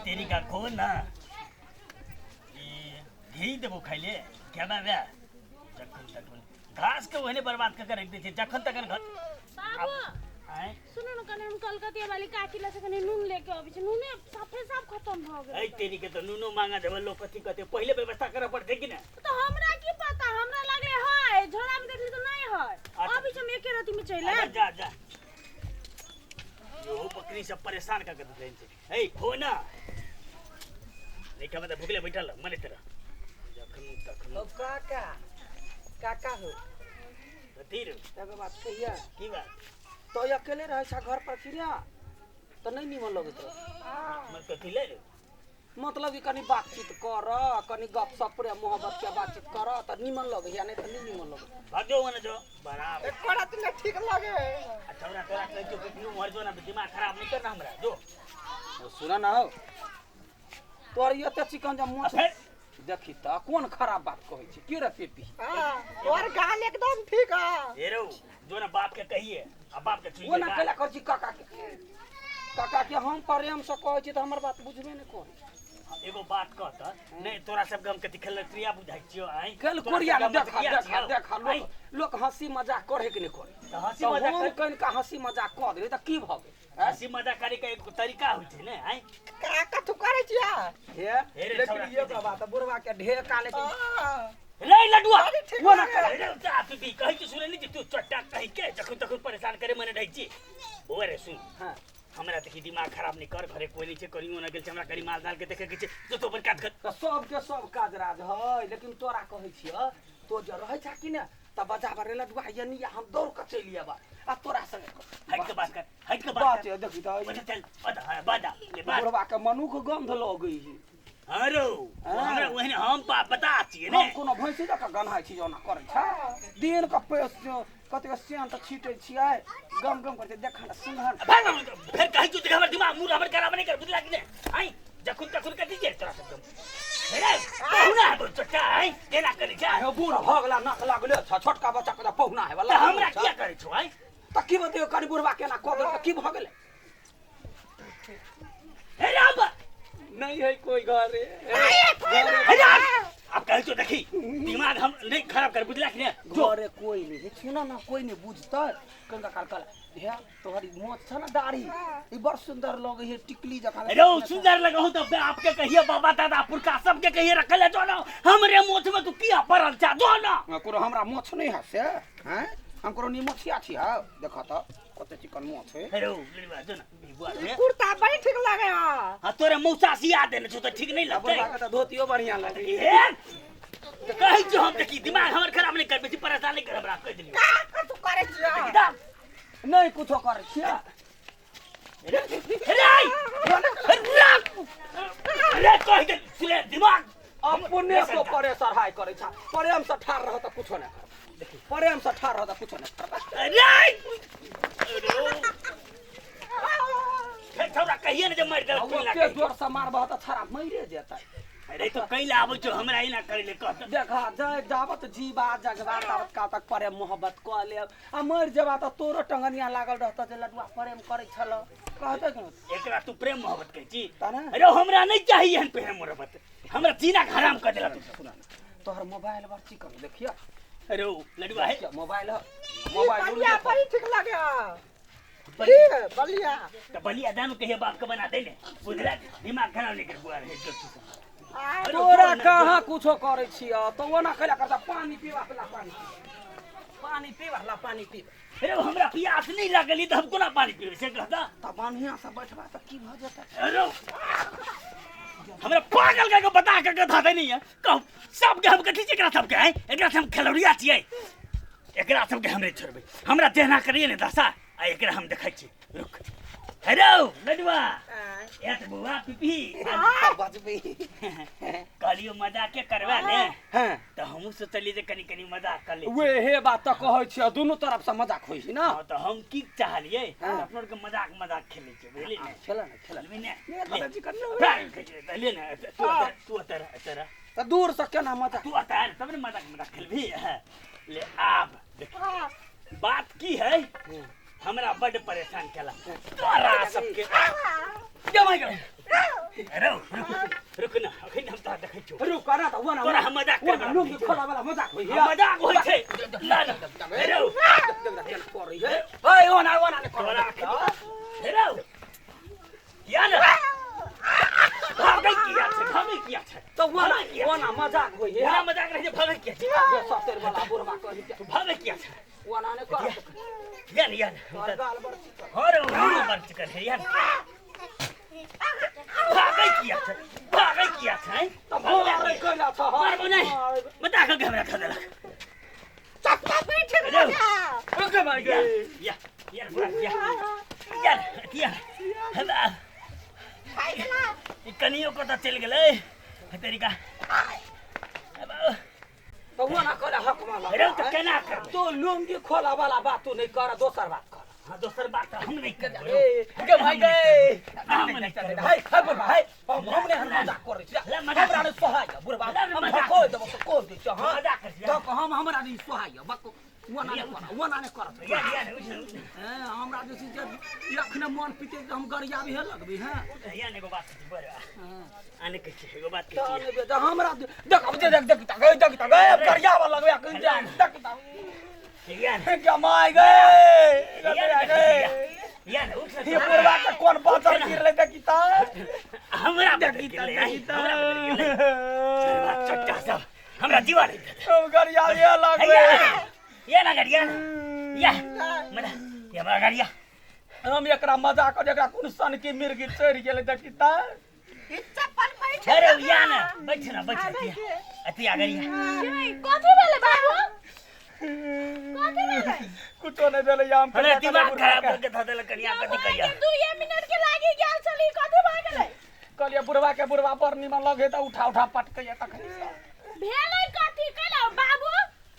तेरी का खो ना ई घी देबो खाइले खेबा बे जखन तखन घास के ओहने बर्बाद कर के रख दै छै जखन तखन घर बाबू आँय सुनू ने कने हम कलकतिया वाली काकी लग से कने नून लेके अबै छी, नूने साफे साफ खत्म भऽ गेल। ऐ तेरी के तो नूनो मांगा देबो लोग कथी कहते, पहिले व्यवस्था करऽ पड़तै कि ने? तऽ हमरा की पता, हमरा लागले है झोरा में देखली तऽ नहीं है। अच्छा। अबै छी हम एके रति में चलि अच्छा, आयब। जा जा, यो बकरी सब परेशान कर के देने छै। ए खो ना, नहीं खेबै तऽ भुखले बैठल रह, मरैत रह जखन तखन। ओ काका, काका हो। कथी रे? एगो बात कहिया? की बात? तो अकेले रहै छ घर पर कि ना तऽ नहि नीमन लगैत रह। मत कथी ले रे? मतलब कि कनि बातचीत कर, कनि गप सप प्रेम मोहब्बत के बातचीत कर तऽ नीमन लगैया, नहीं तऽ नहीं नीमन लगै। भाग जो वने जो बराबर। एको रात नहीं ठीक लगे। अच्छा हमरा तोरा कहै छियौ कि उम्हर जो ना, दिमाग खराब नहीं करना हमरा जो। ओ सुन ना हो, तोहर ई एते चिकन जे मोछ आ फेर? देखी तऽ कोन खराब बात कहै छी की रे पेपी? हाँ, तोहर गाल एकदम ठीक है। ए रौ जो ना, बाप के कहिए आ बाप के छुई ओ ना कैला करै छी काका के? काका के हम प्रेम से कहै छी तऽ हमर बात बुझबे नहि करै। एगो बात कह तऽ नहीं, तोरा सबके हम कथी खेल क्रिया बुझाइ छियौ आँय? खेल तोरा कोरिया सबके हम देखा क्रिया देखा छियौ, देखा आँय? लोक लोक हंसी मजाक करे कि नहि करे? तऽ हंसी तऽ मजाक हम कनिका हंसी मजाक कऽ देलियै तऽ की भऽ गेल? आँय? हंसी मजाक करे के एगो तरीका होइ छै ने आँय? का कथू करै छियै? हे हे रे लेकिन छौड़ा, एगो बात बुढ़वा के ढेका लेकिन हाँ, रे लडुआ अरे ठीक वो ना लगे। करे। रे जा पीपी कहै छी सुनै नहि छी तू चट्टा कहि के जखन तखन परेशान करे मने रहै छी। बौआ रे सुन, हाँ। हमरा देखी दिमाग खराब नहीं कर, घरे कोई नहीं छै, करियो ना गेल छै, हमरा कनी माल दाल के देखे के छै, जो तो अपन काज कर। तऽ सबके सब काज राज है, लेकिन तोरा कहै छियौ तो जे रहै छ कि ने तऽ बजाबर रे लडुआ यनी हम दौड़ कऽ चलि अयबा आ तोरा संगे हट के बात कर, हट के बात बात कर। देखी तऽ बता चल बता, हाँ, बता ले बात। बुढ़वा के मनुख गंध लगै है। हाँ रो, हाँ। हमरा ओहने हम बता छियै ने। हम कोनो भैंसी जकाँ गन्हाइ छी ओना करै छ दिन के पेश कतेक सेंट छीटै छियै, गम गम करै छै, देख न सुंघन। भाग भाग, फेर कहै छियौ हमर दिमाग मूड हमर खराब नहीं कर, बुझला कि ने? आइ जखन तखन कथी छै तोरा सब रे पहुना हेबौ चट्टा आइ केना करै छै? हे बूढ़ भऽ गेला नाक लागले छ, छोटका बच्चा के तऽ पहुना हेबा तऽ हमरा किया करै छौ आइ? तऽ की बतैयौ कनि बुढ़वा केना कऽ देलकै, की भऽ गेलै? हे राम नहीं है कोई घरे। हे राम, आब कहै छौ देखी दिमाग हम नहीं खराब कर, बुझला कि ने? जो घरे कोई नहीं है, सुन ना कोई नहीं बुझतै कनिका काल कहला हे तोहर ई मोछ छ ना दाढ़ी ई बड़ सुंदर लगै है टिकली जकाँ। रो सुंदर लगहु तऽ बाप के कहिए बाबा दादा पुरखा सबके कहिए रखल है जो ना हमरे मोछ में तू किया पड़ल छा जो ना। कोनो हमरा मोछ नहीं है से हैं, हम कोनो निमोछिया छी हौ, देख तऽ कते चिकन मोछ है। हे रो लड़वा जो ना बुआ रे। कुर्ता बड़ी ठीक लगे है। हाँ तोरे मौसा सिया देने छौ तऽ ठीक नहीं लगतै। बुढ़वा के तऽ धोतियो बढ़िया लगै हे कहै छियौ हम देखी दिमाग हमर खराब नहीं कर, बेसी परेशान नहीं कर हमरा कहि देलियौ। का कथू करै छियै? दाम नहीं कुछो करै छियै। रे रे रे कहि दे सुने दिमाग अपने को परेशान हाय करै छ, प्रेम से ठार रह तऽ कुछो नहि कर, प्रेम से ठार रह तऽ कुछो नहि कर। रे फेर छौड़ा कहिए ने जे मरि गेल कोई ओते जोर से मारबह तऽ छड़ा मरिए जेतै। अरे तो कैला आबै छौ हमरा एना करै ले कह। देखा जाय जाबत जीवा जगबा ताबत का तक प्रेम मोहब्बत कऽ लेब, आ मरि जेबा तऽ तोरो टंगनिया लागल रहतौ जे लडुआ प्रेम करै छल, कहतै कि नहि? एकरा तू प्रेम मोहब्बत कहै छी? तऽ ने? अरे हमरा नहीं चाहिए एहन प्रेम मोहब्बत, हमरा जीना के हराम कर देला तू। सुन ना, तोहर मोबाइल बड़ चिकन देखिया। अरे ओ लडुआ है देखिया, मोबाइल है, ई मोबाइल बलिया बड़ी ठीक लगे है। ई बलिया तो बलिया दानु कहिए बाप के बना दे ने, बुझला? दिमाग खराब नहीं कर बुआ रे जो तू। आ, तोरा कहाँ कुछो करै छियौ तऽ ओना कैला करता पानी पीबा ला, पानी पानी पीबा ला, पानी पीबा। अरे हमरा प्यास नहीं लागल तऽ हम कोना पानी पीबै से कहता? तऽ बढ़िया से बैठबा तऽ की भऽ जेतै? अरे हमरा पागल के बता के गधा दे नहीं है कहू सबके हम कथी छै एकरा सबके है, एकरा से हम खेलौड़िया छियै, एकरा सबके हम नहीं छोड़बै, हमरा देहना करिए ने दशा आ एकरा हम देखै छी रुक। हेलो लडुआ एत बुआ पिपी बजबी कहलियो मजाक के करवा ले। हाँ। तऽ हमहूँ सोचलियै जे कनी कनी मजाक कर लै छी। वेहे बात तऽ कहै छियौ, दुनू तरफ से मजाक होइ छै ना। हाँ, तऽ हम की चाहलियै हाँ। अपनो के मजाक मजाक खेलै छियै, बुझलियै ने? खेला ने, खेला। खेलबै ने? ने, कतऽ चिकन ने? प्राण कहै छै, तऽ ले ने, तू एतऽ, तू एतऽ रह, एतऽ रह। तऽ दूर से केना मजाक? तू एतऽ आयल तब ने मजाक मजाक खेलबही। ले आब देख बात की है, हमरा बड परेशान केला तोरा सबके जमाई गेल। अरे रुक ना, अखन हम तोरा देखै छियौ। रुक ना त वना तोरा हम मजाक वना करबै। लुंगी खोला वाला मजाक होई हम मजाक होइ छै ना ना। अरे करै है ओए ओना ओना ने तोरा अरे या ना भागै किया छै, भागै किया छै? त वना ओना मजाक होई है। वना मजाक रहै छै, भागै किया छै? ये ससुर वाला बुढ़वा कहि के भागै किया छै? वना ने कर या ना या ना गाल बड़ चिकन। अरे वो बड़ चिकन है या ना। भागै किया छै, भागै किया छै? त मारै कैला छ? मारबो नै, मजाक के हमरा खा देलक। चप्पल बैठ अरे ओके मार या या या बुढ़ा या या या हमरा ई कनियो कतऽ चलि गेलै तरीका। त वना कला हक माला। अरे तऽ केना करबै? तो लुंगी खोला वाला बात तू नहीं कर, दोसर बात कर। हाँ दोसर बात हम नहीं करबै। ए गे भाई गे हम नहीं करबै। हाय हाय बुढ़वा हाय, हम ने हम मजाक करै छी। ले मजाक। हमरा ने सोहाय बुढ़वा, ले हम मजाक। को देबो तो को दे छ। हां मजाक करै छी। तो हम हमरा ने सोहाय बक वना ने कर, वना ने कर। या या उठ उठ। हैं हमरा जे छै जे अखने मन पीते हम गरियाबी हे लगबी। हैं या ने एगो बात छै बड़ आने के छै, एगो बात के त छै। ने बे हमरा देख देख देख देख देख देख देख गरियाबा लगबे अखन जा देख या ने जमाय गए या गए। या ने उठ ये बुढ़वा के कोन बाजार गिरले देखी त हमरा देखी त गेलै देखी त हमरा बदलि गेलै चरवा चट्टा सब हमरा दीवार हम गरियाबे लगबे। या ना गरिया या मरा या मरा गरिया। हम एकरा मजाक कर, एकरा कोन सन के मिर्गी चढ़ि गेलै देखी त। चप्पल बैठ। अरे या ना बैठ ना बैठ अति आ गरिया। कथी भेलै बाबू, कथी भेलै? कुछो नहीं भेलै। हम हमरा दिमाग खराब करके धऽ देलक कनिया, कथी करिया? 2 मिनट के लागी गेल छली, कथी भऽ गेलै? कहलियै बुढ़वा के बुढ़वा बड़ निमन लगे त उठा उठा पटकैया तखन भेलै कथी? कैला बाबू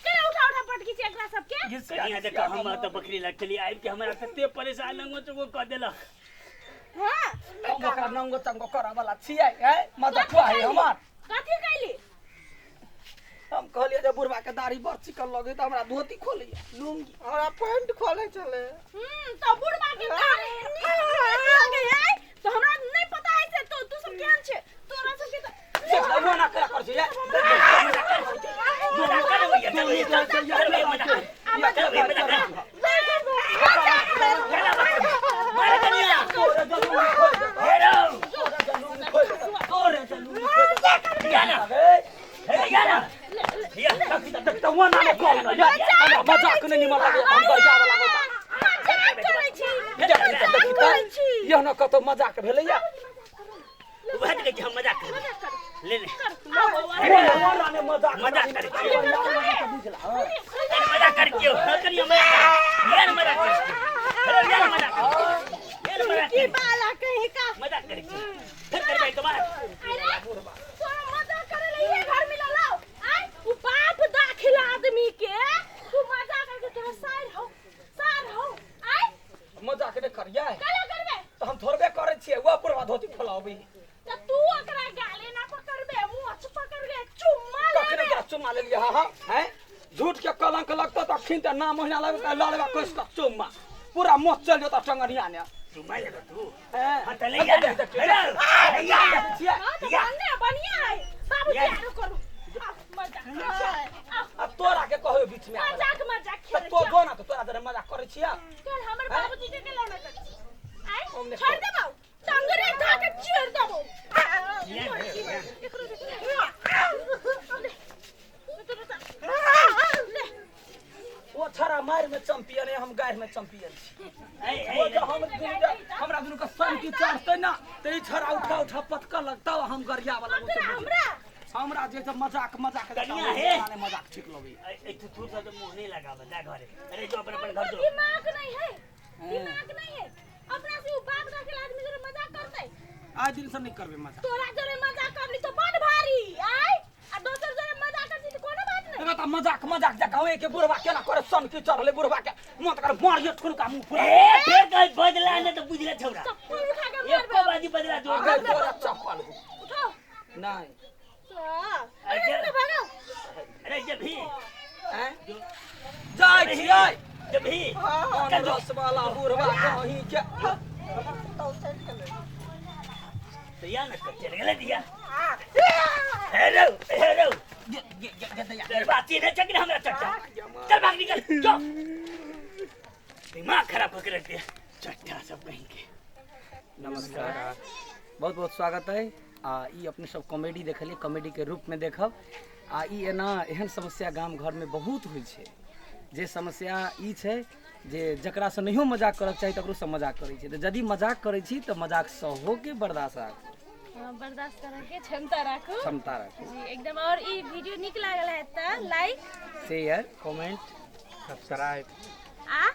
कैला उठा उठा पटकी छै एकरा सबके? कनिया देखा हम तऽ बकरी लग चली आबि के हमरा तते परेशान नंगो चंगो कऽ देलक। हां हम ओकरा नंगो चंगो करऽ वाला छियै हैं मजाक है हमर। कथी कैली? हम कहलियै जे बुढ़वा के दाढ़ी बड़ चिकन लगे त हमरा धोती खोलैया लुंगी हमरा पैंट खोले चले। त बुढ़वा के दाढ़ी लगे है तो हमरा नहीं पता है से तो तू सब केहन छै तोरा सब के त वना करा कर छै मजाक करबै या चल चल चल करबै मजाक करबै मजाक मारे कनिया हे रौ या ना हे या ना या वना ने कह ना हमरा मजाक नै निमन लगे हम गरियाबे लागो मजाक करै छी, मजाक करै छी। यह न कतौ मजाक भेलैया। वएह तऽ कहै छी हम मजाक करबै। ले ले वना ने मजाक मजाक करै छियौ। बुझला कनि मजाक करै छियौ। कनिया मजाक कर या ना मजाक करै छियौ। हेलो या ना मजाक करै छियौ। या ना मजाक की करै बाला कहीं का मजाक करै छियौ। फिर करबै एक बार। अरे तोरा मजाक करे ले ये घर मिलल हौ आय उ बाप दाखिल आदमी के तू मजाक करके तोरा सार हौ, सार हौ आय मजाक नै करियै कैला करबे? त हम थोड़बे करै छियै वह बुढ़वा धोती खोलाबी त तू ओकरा गाले ना पकड़बे, मोछ पकड़बे, चुम्मा कखने लेबे। तोरा चुम्मा लेलियै? हाँ हैं झूठ के कलंक लगतो त अखन त ना महीना लगत लड़बा कस के चुम्मा पूरा मोछ चल जेता टंगनिया ने। चुम्मा लेबै तू? हैं हाँ तऽ ले या ना। हेलो या ना। छियै हां त बढ़िया बढ़िया है बाबू या। जी आरो करू आ मजाक करै छी। आ आ तोरा के कहबे बीच में आबै। मजाक मजाक त खेलै तो छी। जो ना त तोरा जरे मजाक करै छियै। कल हमर बाबूजी के केला ना करै छी आय हम नहि छोड़ देबौ टंगरे धा के चीर देबौ। या ना, या। एकरो देख ले ले। ओ छड़ा मार में चैंपियन है, हम गाय में चैंपियन छी। ऐ ओ ऐ जो हम दुनू के हमरा दुनू के सन की चढ़तै ना त ई छड़ा उठा उठा पटकऽ लगतौ हम गरियाबऽ लगबौ। पकड़ा हमरा हमरा जे छै मजाक मजाक कनिया हे। मजाक ठीक लगैया। ऐ तू थूर से मुंह नहीं लगाबे जा घरे। अरे जो अपन अपन घर जो। दिमाग नहीं है, दिमाग नहीं है अपना से उ बाप दाखिल आदमी जरे मजाक करतै। आइ दिन से नहीं करबे मजाक। तोरा जरे मजाक करली तो बड़ भारी आय आ दोसर जरे मजाक करती तो कोनो बात नहीं। एगो त मजाक मजाक जकाँ के बुढ़वा केना करे सन की चढ़ले बुढ़वा के मत कर मारियो ठुनका मुंह फुला। ए फिर कहीं बदला ने तो बुझले छौरा। चप्पल उठा के एको मारबे। बाजी बदला जोर अगर तोरा चप्पल हो उठाओ नहीं अरे तो भागो। अरे जब भी हैं जाइ छियै। जब ही कौन रस वाला बुढ़वा कहीं के तो चल गेलै। दिया न कर चल गेलै दिया। हेलो हेलो, गे गे गे गे दैया। तेरे बात नहीं चक्र हमरा चट्टा, चल भाग निकल जो, दिमाग खराब करके रख दिया चट्टा सब कहीं के। नमस्कार, बहुत बहुत स्वागत है। आ ई अपने सब कॉमेडी देखलिए, कॉमेडी के रूप में देखब। आ ई एना एहन समस्या गाम घर में बहुत होइ छै, जे समस्या ई छै जे जकरासँ नहियो मजाक करक चाही तकरोसँ मजाक करै छै। तऽ यदि मजाक करै छी तऽ मजाक सहोके बर्दाश्त राखू। हाँ, बर्दाश्त करके क्षमता राखू, क्षमता राखू। जी एकदम। और ई वीडियो नीक लागल है तऽ लाइक, शेयर, कमेंट, सब्सक्राइब आ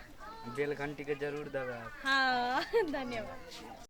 बेल घंटी के जरूर दबाएब। हाँ, धन्यवाद।